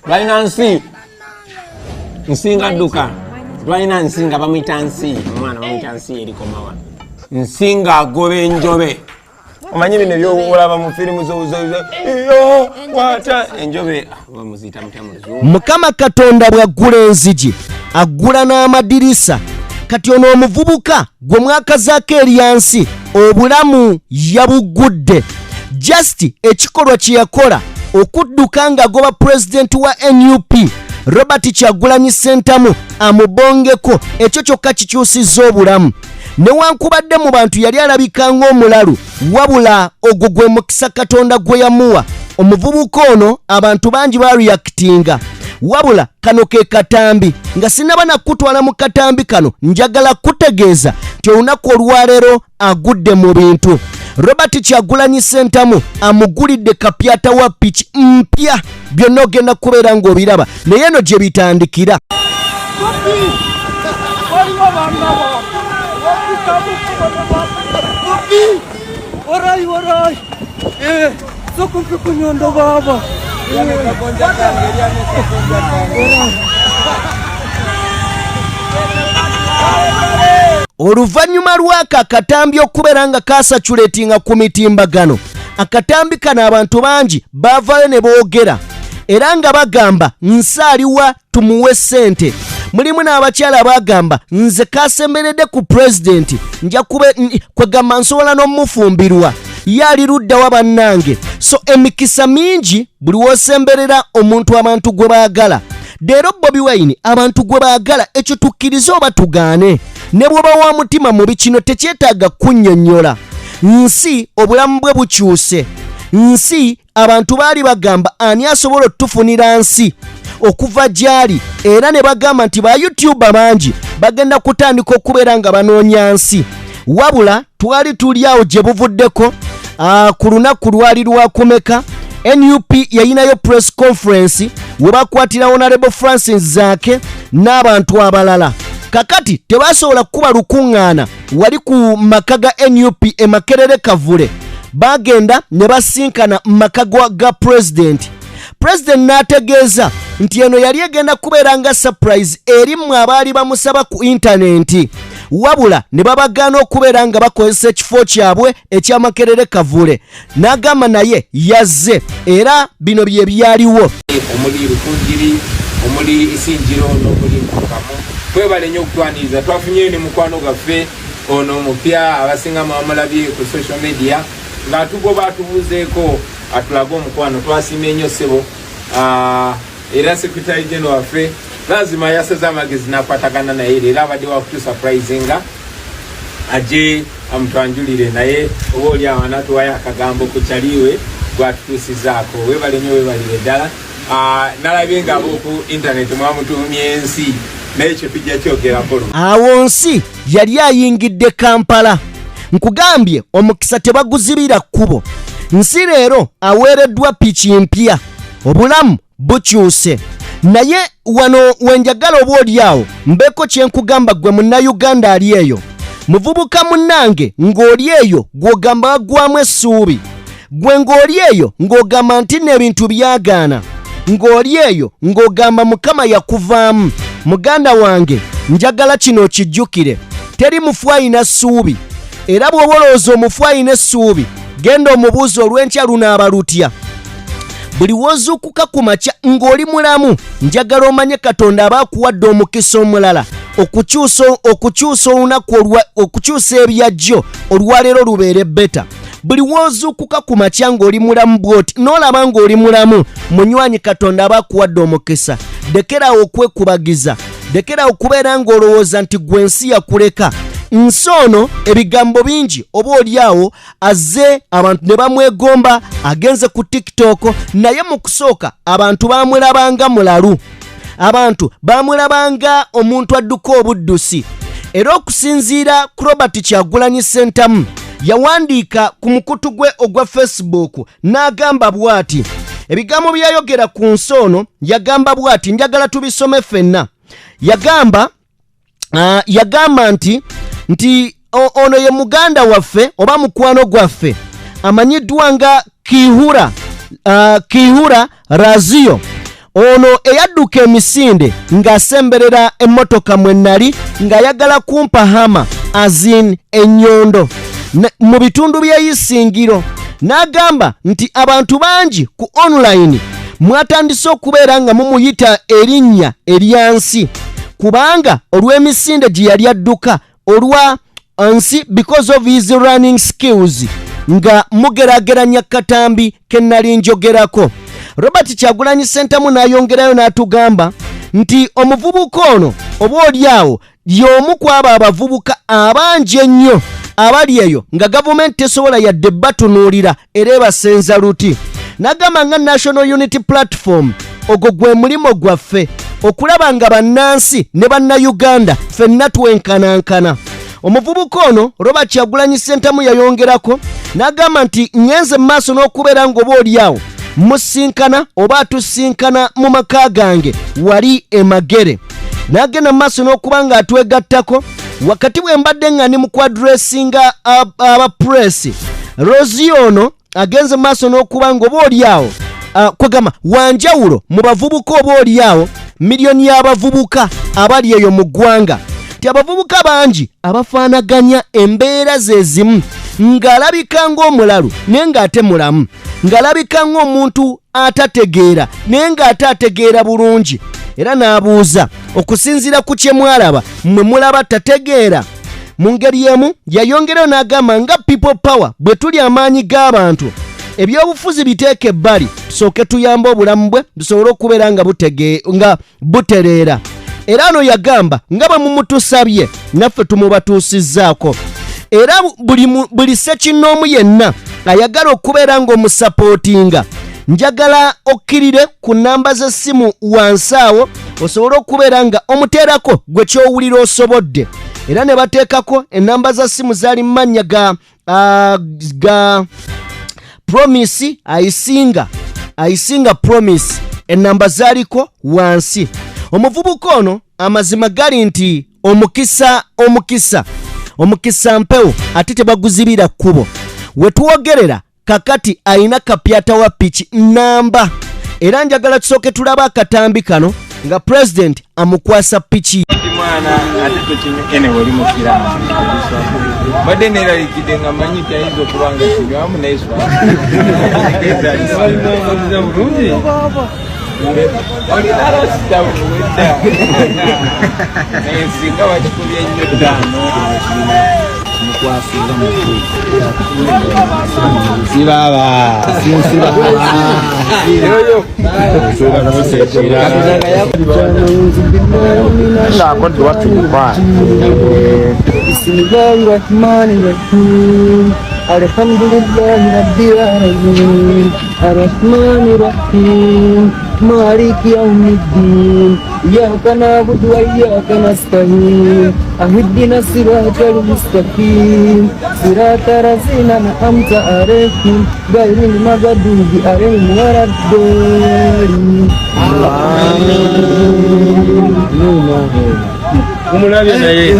Balina nsi nsinga dduka. Twalina nsi nga bamuyita nsi, omwana bamuyita nsi erikomawa nsi ng'agoba enjobe. Omanyi bino ebyokulaba mu firimu wata enjobe, ah, bamuziyita mutya mu Luzungu? Mukama Katonda bw'aggula enzigi, aggula n'amadirisa. Kati ono omuvubuka gwe mwakazaako eryansi, obulamu yabuggudde. Just ekikolwa kye yakola okudduka ng'agoba pulezidenti wa NUP Robert Kyagulanyi Ssentamu amubongeko, ekyo kyokka kikyusizza obulamu. Newankubadde mu bantu yali alabika ng'omulalu, wabula ogwo gwe mukisa Katonda gwe yamuwa. Omuvubuka ono abantu bangi bareactinga, wabula kano ke katambi. Nga sinaba nakutwala mu katambi kano, njagala kutegeeza nti olunaku olwaleero agudde mu bintu. Robert Kyagulanyi Ssentamu amugulidde kapyata wa piki mpya. Byonna ogenda kubeera ng'obiraba, naye eno gye bitandikira. Warai, warai. Eh, soko kunyondo baba. Oluvannyuma lw'ako akatambi okubeera nga kasaculetinga ku mitimbagano, akatambi kano abantu bangi baavaayo ne boogera era nga bagamba nsaaliwa tumuwe ssente. Mulimu n'abakyala bagamba nze kasemberedde ku pulezidenti, nja kube kwegamba nsobola n'omufumbirwa, ye ali luddawa bannange? So emikisa mingi buli w'osemberera omuntu abantu gwe baagala. Leero Bobi Wine abantu gwe baagala, ekyo tukkirize oba tugaane, ne bw'oba wa mutima mubi, kino tekyetaaga kunnyonnyola. Nsi obulamu bwe bukyuse. Nsi abantu baali bagamba ani asobola otufunira nsi okuva gy'ali, era ne bagamba nti ba YouTuber bangi bagenda kutandika okubeera nga banoonya nsi. Wabula twali tuli awo gye buvuddeko, ku lunaku lwali lwakumeka, NUP yayinayo press conference we bakwatira Honorable Francis Zaake n'abantu abalala. Kakati tebasobola kukuba lukuŋŋaana wali ku maka ga NUP e Makerere Kavule, bagenda ne basinkana mu maka ga pulezidenti. Pulezidenti n'ategeeza nti eno yali egenda kubeera nga surprise eri mmwe abaali bamusaba ku intanenti, wabula ne babagaana okubeera nga bakozesa ekifo kyabwe ekya Makerere Kavule. N'agamba naye yazze, era bino bye byaliwo. Omuli Rukungiri, omuli Isinjiro n'omuli Nkukamu, twebale nnyo okutwaniriza. Twafunyeyo ne mukwano gwaffe ono omupya, abasinga mwamulabye ku social media ng'atugoba, atubuuzeeko, atulage omukwano. Twasiimye nnyo ssebo. Era secretary general waffe lazima yasaze amagezi n'akwatagana naye. Leero abadde wakutusurprisinga aje amutwanjulire, naye oba oli awo anatuwayo akagambo ku kyaliwe gwatutuusizaako. Webale nnyo, webalire ddala. Nalabye nga ab'oku intaneti mwamutuumye ensi, naye ekyo tujja kyogerako lumu. Awo nsi yali ayingidde Kampala. Nkugambye omukisa tebaguzibira kkubo. Nsi leero aweereddwa piki mpya, obulamu bukyuse. Naye wano wenjagala oba oli awo mbeeko kye nkugamba ggwe Munnayuganda ali eyo, muvubuka munnange ng'oli eyo gw'ogamba waggwamu essuubi, gwe ng'oli eyo ng'ogamba nti nno ebintu byagaana, ng'oli eyo ng'ogamba Mukama yakuvaamu. Muganda wange, njagala kino okijjukire, teri mufu ayina ssuubi. Era bw'oba olowooza omufu ayina essuubi, genda omubuuze olw'enkya lunaaba lutya. Buli w'ozuukuka ku makya ng'oli mulamu, njagala omanye Katonda aba akuwadde omukisa omulala okukyusa olunaku olwa, okukyusa ebyajjo olwaleero lubeere beta. Buli w'ozuukuka ku makya ng'oli mulamu bw'oti n'olaba ng'oli mulamu, munywanyi, Katonda aba akuwadde omukisa. Lekerawo okwekubagiza, lekerawo okubeera ng'olowooza nti gwe ensi yakuleka. Nsi ono ebigambo bingi, oba oli awo azze abantu ne bamwegomba, agenze ku TikTok, naye mu kusooka abantu bamulabanga mulalu, abantu bamulabanga omuntu adduka obuddusi. Era okusinziira ku Robert Kyagulanyi Ssentamu, yawandiika ku mukutu gwe ogwa Facebook n'agamba bw'ati, ebigambo bye yayogera ku nsi ono, yagamba bw'ati, njagala tubisome ffenna. Yagamba nti ono ye muganda waffe oba mukwano gwaffe amanyiddwa nga Kihura. Kihura Razio ono eyadduka emisinde ng'asemberera emmotoka mwe nnali ng'ayagala kumpa hama azin ennyondo mu bitundu by'eyisingiro n'agamba nti abantu bangi ku online mwatandise okubeera nga mumuyita erinnya eryansi kubanga olw'emisinde gye yali adduka olwa nsi because of his running skills nga mugerageranya katambi ke nali njogerako. Robert Kyagulanyi Ssentamu n'ayongerayo n'atugamba nti omuvubuka ono oba oli awo y'omu ku abo abavubuka abangi ennyo abali eyo nga gavumenti tesobola yadde batunuulira era ebasenza luti. N'agamba nga National Unity Platform ogwo gwe mulimu gwaffe okulaba nga bannansi ne bannayuganda ffenna twenkanankana. Omuvubuka ono Robert Kyagulanyi Ssentamu yayongerako n'agamba nti ŋŋenze mu maaso n'okubeera ng'oba oli awo musinkana oba atusinkana mu maka gange wali e Magere, n'agenda mu maaso n'okuba ng'atwegattako wakati bwe mbadde nga ndi mu kwadressinga aba press. Rosi ono agenze mu maaso n'okuba nga oba oli awo kwegamba wanjawulo mu bavubuka oba oli awo miliyoni y'abavubuka abali eyo mu ggwanga, nti abavubuka bangi abafaanaganya embeera ze zimu, ng'alabika ng'omulalu naye ng'ate mulamu, ng'alabika ng'omuntu atategeera naye ng'ate ategeera bulungi. Era n'abuuza okusinziira ku kye mwalaba mmwe mulaba tategeera. Mu ngeri emu yayongerayo n'agamba nga People Power bwe tuli amaanyi g'abantu, ebyobufuzi biteeka ebbali, tusooke tuyambe obulamu bwe busobole okubeera nga nga butereera. Era ano yagamba nga bwe mumutusabye naffe tumubatuusizzaako, era buli ssekinnoomu yenna ayagala okubeera ng'omusapootinga, njagala okkirire ku nnamba z'essimu wansi awo osobole okubeera nga omuteerako gwe ky'owulira osobodde. Era ne bateekako ennamba za ssimu zaali mu mannya ga Promise Ayisinga Promise, ennamba zaaliko wansi. Omuvubuka ono amazima gali nti omukisa mpewo ate tebaguzibira kkubo. Wetwogerera kakati ayina kapyata wa piki namba, era njagala tusooke tulabe akatambi kano nga pulezidenti amukwasa piki. Mwana ate tokinywa ene oli musiraamu, mbadde neeralikidde nga manyi nti ayinza okuba nga kinywamu, naye bulungi olina rasita buwedda, naye singa bakikubye nnyo ttaano. Mukwasiza mufu sibaba sinsibaba. بسم الله الرحمن الرحيم الحمد لله رب العالمين الرحمن الرحيم مالك يوم الدين إياك نعبد وإياك نستعين اهدنا الصراط المستقيم صراط الذين أنعمت عليهم غير المغضوب عليهم ولا الضالين آمين. Umulabye naye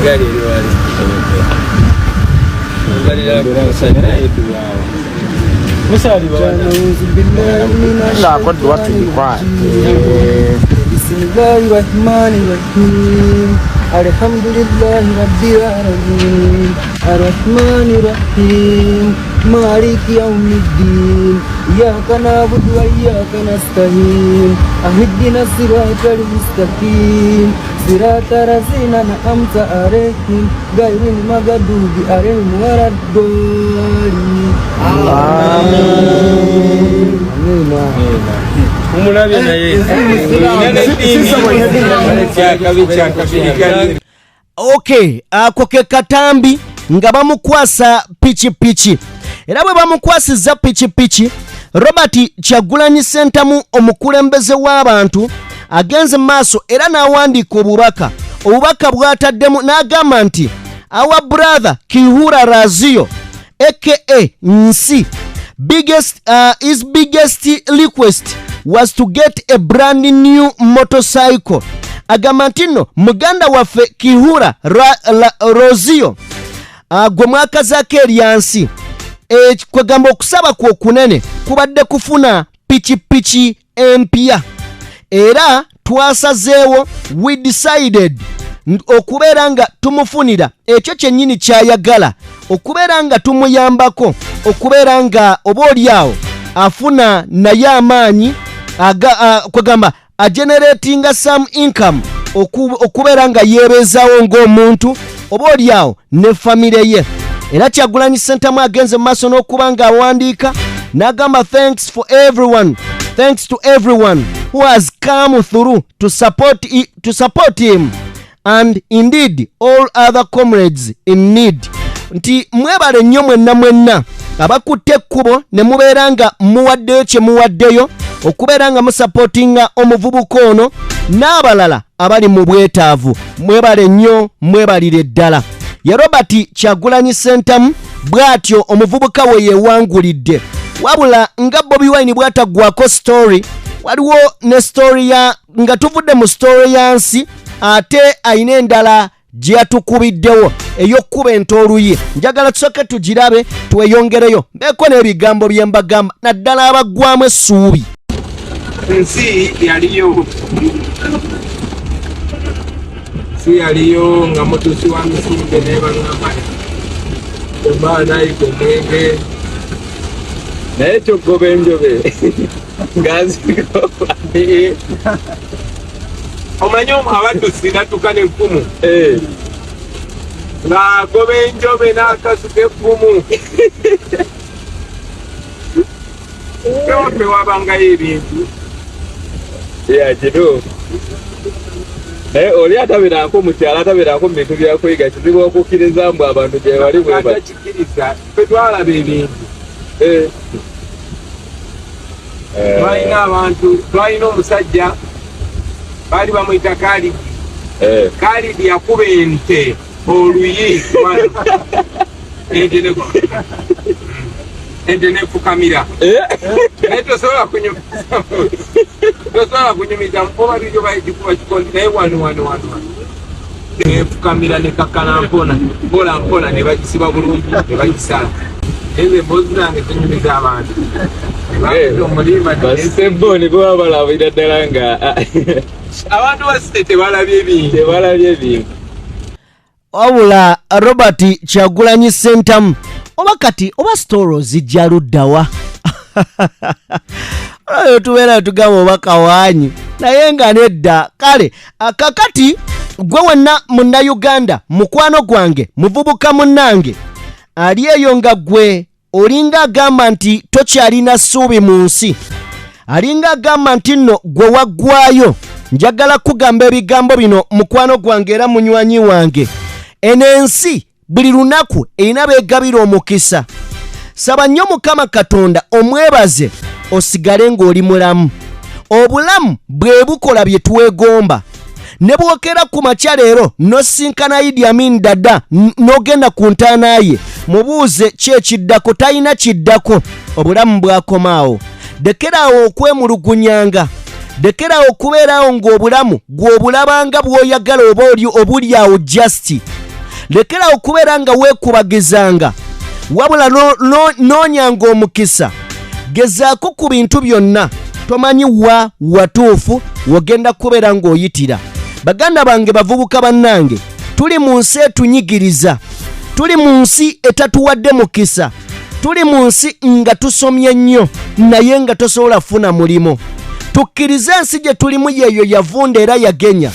gali eriwali أعوذ بالله من الشيطان الرجيم بسم الله الرحمن الرحيم الحمد لله رب العالمين الرحمن الرحيم مالك يوم الدين إياك نعبد وإياك نستعين اهدنا الصراط المستقيم صراط الذين أنعمت عليهم غير المغضوب عليهم ولا الضالين آمين. Umulabye naye kyakabi kyakabiri. Okay, ako ke katambi nga bamukwasa pikipiki, era bwe bamukwasiza pikipiki, Robert Kyagulanyi Ssentamu omukulembeze w'abantu agenze mu maaso era n'awandiika obubaka bw'ataddemu n'agamba nti our brother Kihura Razio aka Nsi his biggest request was to get a brand new motorcycle. Agamba nti nno muganda waffe Kihura Rozio, gwe mwakazaako eryansi. Kwegamba okusaba kwe okunene kubadde kufuna pikipiki empya, era twasazeewo, we decided okubeera nga tumufunira ekyo kyennyini kyayagala, okubeera nga tumuyambako okubeera nga oba oliawo afuna naye amaanyi kwegamba ageneratinga some income okubeera nga yeebeezaawo ng'omuntu oba oliawo ne famire ye. Era Kyagulanyi Ssentamu agenze mu maaso n'okuba ng'awandiika n'agamba, "Thanks for everyone, thanks to everyone who has come through to support him and indeed all other comrades in need," nti mwebale nnyo mwenna mwenna abakutte ekkubo ne mubeera nga muwaddeyo kye muwaddeyo okubeera nga musupportinga omuvubuka ono n'abalala abali mu bwetaavu. Mwebale nnyo, mwebalire ddala. Ye Robert Kyagulanyi Ssentamu bw'atyo omuvubuka we yewangulidde. Wabula nga Bobi Wine bw'ataggwako story, waliwo ne story ya nga tuvudde mu story ya nsi, ate ayina endala gye yatukubiddewo ey'okkuba ente oluyi. Njagala tusooke tugirabe, tweyongereyo, mbeeko n'ebigambo bye mbagamba, naddala abaggwamu essuubi. Nsi yaliyo, si yaliyo nga mutuusi wa misinde, naye bagamba omwana ayiga omwenge. Naye kyoggoba enjobe ngazigoba. Omanyi abaddusi natuka n'effumu ng'agoba enjobe n'akasu k'effumu. Ewaffe wabangayo ebintu. Ya, kituufu, naye oli atabeerako mu kyalo, atabeerako mu bintu byakuyiga, kizibu okukkiriza mbu abantu gye bali bwe bati. Atakikiriza, ffe twalaba ebintu. Twalina abantu, twalina omusajja baali bamuyita Kalidi. Kalidi yakuba ente oluyi wano. Ente nefukamira. Naye tosobola kunyumiza oba bijo bagikuba kikondi, naye wano wano wano wano nefukamira nekakana mpona mpola mpola, ne bagisiba bulungi ne bagisala. Ezo emboozi zange zinyumiza abantu. Bakuta omulimba. Basebo ne baba balabira ddala nga Abantu basite tebalabye ebintu. Tebalabye ebintu. Wabula Robert Kyagulanyi Ssentamu, oba kati oba story zijja luddawa? Olwo tubeera tugamba oba kawaanyi, naye nga nedda. Kale kakati gwe wenna Munnayuganda, mukwano gwange, muvubuka munnange ali eyo nga gwe olinga agamba nti tokyalina ssuubi mu nsi, alinga agamba nti nno gwe waggwayo, njagala kugamba ebigambo bino, mukwano gwange era munywanyi wange. Eno ensi buli lunaku erina beegabira omukisa. Saba nnyo Mukama Katonda, omwebaze osigale ng'oli mulamu. Obulamu bwe bukola bye twegomba. Ne bwokera ku makya leero n'osinkana Idi Amin Dada, n'ogenda ku ntaana ye, mubuuze ki ekiddako, talina kiddako. Obulamu bwakomaawo. Lekeraawo okwemulugunyanga, lekeraawo okubeeraawo ng'obulamu gw'obulabanga bw'oyagala oba oli obuli awo. Just lekeraawo okubeera nga weekubagizanga, wabula noonyanga omukisa. Gezaako ku bintu byonna, tomanyi wa watuufu wogenda kubeera ng'oyitira. Baganda bange, bavubuka bannange, tuli mu nsi etunyigiriza, tuli mu nsi etatuwadde mukisa, tuli mu nsi nga tusomye nnyo naye nga tosobola kufuna mulimu. Tukkirize ensi gye tulimu yeeyo yavunda era yagenya.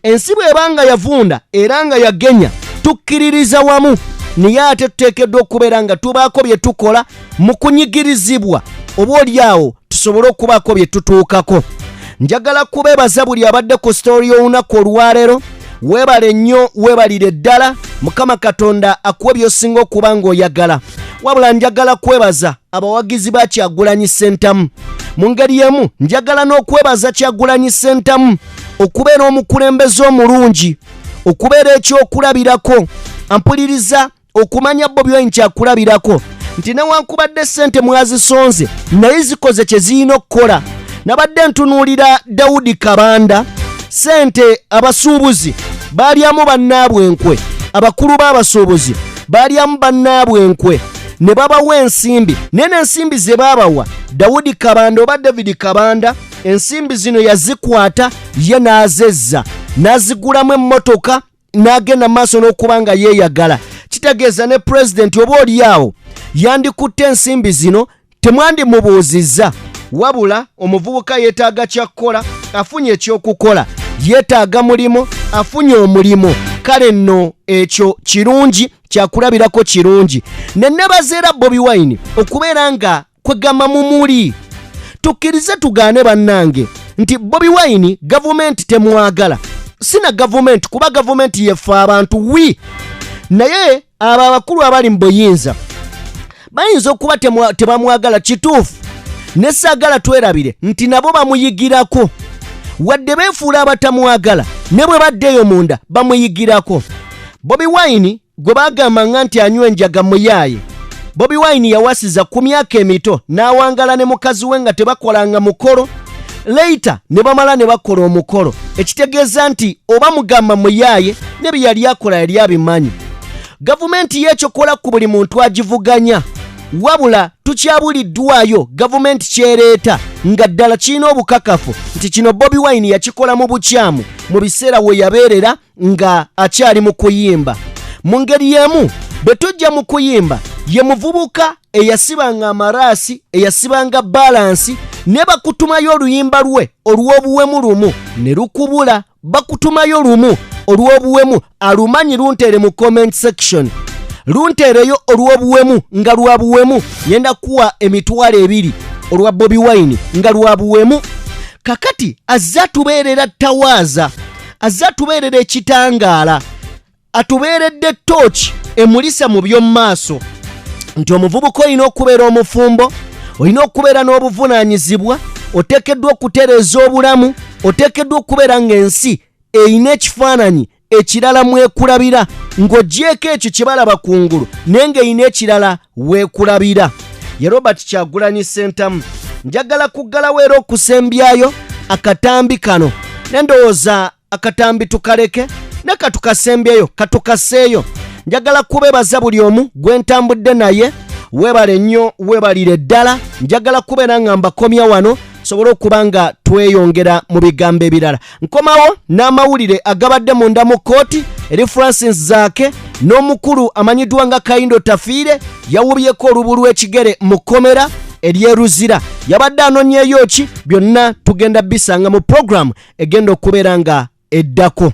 Ensi bw'eba nga yavunda era nga yagenya, tukkiririza wamu, naye ate tuteekeddwa okubeera nga tubaako bye tukola mu kunyigirizibwa, oba oli awo tusobole okubaako bye tutuukako. Njagala kubeebaza buli abadde ku story y'olunaku olwaleero. Weebale nnyo, weebalire ddala. Mukama Katonda akuwe by'osinga okuba ng'oyagala. Wabula njagala kwebaza abawagizi ba Kyagulanyi Ssentamu. Mu ngeri emu njagala n'okwebaza Kyagulanyi Ssentamu okubeera omukulembeze omulungi, okubeera ekyokulabirako. Ampuliriza okumanya Bobi Wine kyakulabirako nti newankubadde ssente mwazisonze, naye zikoze kye zirina okukola. Nabadde ntunuulira Dawudi Kabanda, ssente abasuubuzi baalyamu bannaabwe enkwe, abakulu b'abasuubuzi baalyamu bannaabwe enkwe. Ne babawa ensimbi, naye n'ensimbi ze baabawa Dawudi Kabanda oba David Kabanda, ensimbi zino yazikwata ye n'azezza n'azigulamu emmotoka n'agenda maaso n'okuba nga yeeyagala. Kitegeeza ne pulezidenti oba oli awo yandikutte ensimbi zino, temwandimubuuzizza. Wabula omuvubuka yeetaaga kyakkola, afunye ekyokukola, yeetaaga mulimu, afunye omulimu. Kale nno ekyo kirungi, kyakulabirako kirungi. Ne nebaza era Bobi Wine okubeera nga kwegamba mumuli. Tukkirize tugaane bannange nti Bobi Wine gavumenti temwagala, si na gavumenti kuba gavumenti yeffe abantu wi, naye abo abakulu abali mu buyinza bayinza okuba tebamwagala. Kituufu, ne saagala twerabire nti nabo bamuyigirako, wadde beefuula abatamwagala, ne bwe baddeeyo munda bamuyigirako. Bobi Wine gwe bagambanga nti anywa enjaga muyaaye, Bobi Wine yawasiza ku myaka emito n'awangala ne mukazi we nga tebakolanga mukolo, later ne bamala ne bakola omukolo, ekitegeeza nti oba mugamba muyaaye, ne bye yali akola yali abimanyi. Gavumenti yeekyokola ku buli muntu agivuganya, wabula tukyabuliddwayo gavumenti kyereeta nga ddala kirina obukakafu nti kino Bobi Wine yakikola mu bukyamu mu biseera we yabeerera nga akyali mu kuyimba. Mu ngeri y'emu bwe tujja mu kuyimba, ye muvubuka eyasibanga amaraasi, eyasibanga balansi, ne bakutumayo oluyimba lwe olw'obuwemu lumu ne lukubula. Bakutumayo lumu olw'obuwemu, alumanyi lunteere mu comment section, lunteereyo olw'obuwemu nga lwa buwemu, ngenda kuwa 20,000 olwa Bobi Wine nga lwa buwemu. Kakati azze atubeerera tawaaza, azze atubeerera ekitangaala, atubeeredde tooki emulisa mu by'omu maaso nti omuvubuka olina okubeera omufumbo, olina okubeera n'obuvunaanyizibwa, oteekeddwa okutereeza obulamu, oteekeddwa okubeera ng'ensi erina ekifaananyi ekirala mwekulabira ng'ogyeko ekyo kye balaba ku ngulu, naye ng'erina ekirala weekulabira. Ye Robert Kyagulanyi Ssentamu. Njagala kuggalawo era okusembyayo akatambi kano, ne ndowooza akatambi tukaleke ne katukasembyeyo, katukaseeyo. Njagala kubebaza buli omu gwe ntambudde naye, weebale nnyo, weebalire ddala. Njagala kubeera nga mbakomya wano sobole okuba nga tweyongera mu bigambo ebirala. Nkomawo n'amawulire agabadde munda mu kkooti eri Francis Zaake n'omukulu amanyiddwa nga Kayindo Tafiire yawubyeko olubu lw'ekigere mu kkomera ery'e Luzira. Yabadde anonyeeyo ki? Byonna tugenda bisanga mu puroguramu egenda okubeera nga eddako.